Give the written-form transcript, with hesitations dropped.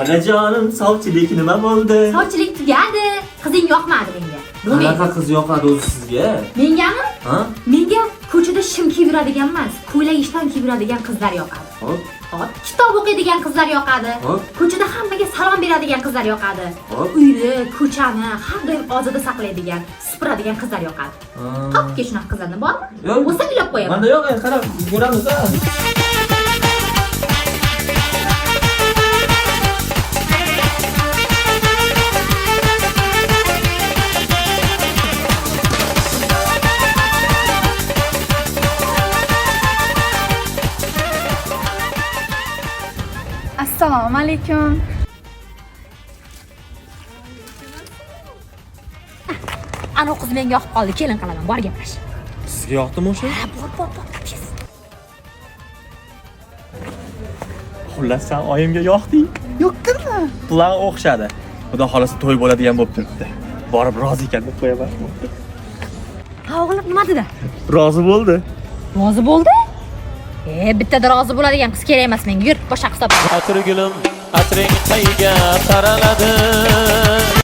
Onajonim, sovchilik nima bo'ldi? Sovchilik tugadi. Qizing yoqmadi menga. Bo'lmaydi. Qanaqa qiz yoqadi o'zi sizga? Mengami? Ha? Menga ko'chada shim kiyib yuradigan emas, ko'ylak ishton kiyib yuradigan qizlar yoqadi. Hop, Hop, kitob o'qiydigan qizlar yoqadi. Hop. Ko'chada hammaga salom beradigan qizlar yoqadi. Hop. Uyni, ko'chani har doim ozoda saqlaydigan, supuradigan qizlar yoqadi. Ha. Topga shunaqa qizlarni bormi? Yo'q. Bo'lsa uylab qo'yaman. Manda yo'q, endi qarab ko'ramiz a. Assalomu alaykum. Ana qiz menga yoqib qoldi, kelin qilaman, bor gaplash. Sizga yoqdimi o'sha? Ha, bor, bor, bor, tez. Xullas, sen oyimga yoqding. Yo'qdirmi? Plan o'xshadi. Xudo xolasa to'y bo'ladigan bo'lib turibdi. Borib rozi ekan deb qo'yaman. Ha, o'g'lim nima dedi? Rozi bo'ldi. Rozi bo'ldi? E, bittada rozi bo'ladigan qiz kerak emas menga. Yur, boshqa qiz top. Atirgulim, atring qayga taraladi?